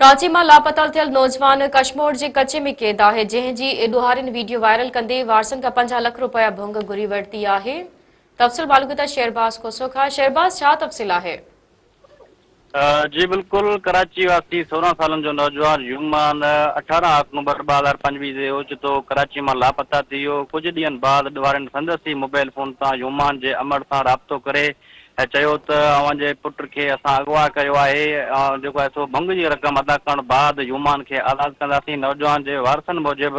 ڪراچي مان لاپتا ٿيل نوجوان ڪشمور جي ڪچي ۾ قيد آهي، جنهن جي ڏوهارين ويڊيو وائرل ڪندي وارثن کان 50 لک رپيا ڀنگ گهري ورتي آهي. تفصيل معلوم ڪندا شيرباز کوسو کان. شيرباز، ڇا تفصيل آهي؟ جي بلڪل، ڪراچي واسي 16 سالن جو نوجوان يومان 18 آڪٽوبر 2025 تي اوچتو ڪراچي مان لاپتا ٿي ويو. ڪجهه ڏينهن بعد ڏوهارين سندس ئي موبائل فون تان يومان جي امڙ سان رابطو ڪري چيو ته اوهان جي پٽ کي اسان اغوا ڪيو آهي، جيڪو آهي سو ڀنگ جي رقم ادا ڪرڻ بعد يومان کي آزاد ڪنداسين. نوجوان جي وارثن موجب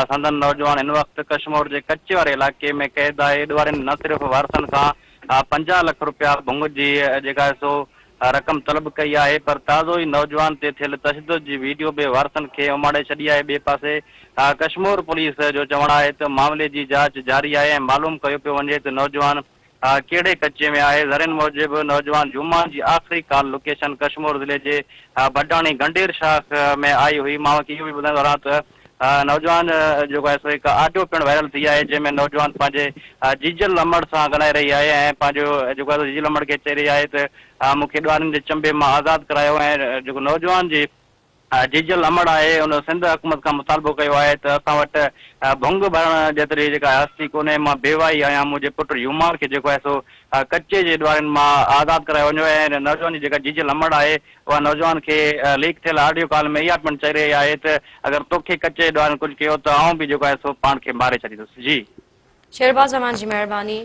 سندن نوجوان هن وقت ڪشمور جي ڪچي واري علائقي ۾ قيد آهي. ڏوهارين نه صرف وارثن کان 50 لک رپيا ڀنگ جي جيڪا آهي سو رقم طلب ڪئي آهي پر تازو ئي نوجوان تي ٿيل تشدد جي ويڊيو به وارثن کي اماڻي ڇڏي آهي. ٻئي پاسي ڪشمور پوليس جو چوڻ آهي ته معاملي جي جاچ جاري آهي ۽ معلوم ڪيو پيو وڃي ته نوجوان ڪهڙي ڪچي ۾ آهي. ذريعن موجب نوجوان جمعان جي آخري ڪال لوڪيشن ڪشمور ضلعي جي بڊاڻي گنڊير شاخ ۾ آئي هئي. مان اوهان کي اهو به ٻڌائيندو هلان ته نوجوان جيڪو آهي سو هڪ آڊيو پڻ وائرل ٿي آهي جنهن ۾ نوجوان پنهنجي جيجل امڙ سان ڳالهائي رهي آهي ۽ پنهنجو جيڪو آهي سو جيجل امڙ کي چئي رهي آهي ته مون کي ڏوهارين جي چنبي مان آزاد ڪرايو ۽ جيڪو نوجوان جي جيجل امڙ آهي ان سنڌ حڪومت کان مطالبو ڪيو آهي ته اسان وٽ ڀنگ ڀرڻ جيتري جيڪا هستي ڪونهي مان بيواهي آهيان منهنجي پٽ يومان کي جيڪو آهي سو ڪچي جي ڏوهارين مان آزاد ڪرايو وڃو ۽ نوجوان جي جيڪا جيجل امڙ آهي اها نوجوان کي ليڪ ٿيل آڊيو ڪال ۾ اها پڻ چئي رهي آهي ته اگر توکي ڪچي جي ڏوهارين ڪجهه ڪيو ته آئون به جيڪو آهي سو پاڻ کي ماري ڇڏيندس. جي. شيرباز اوهان جي مهرباني.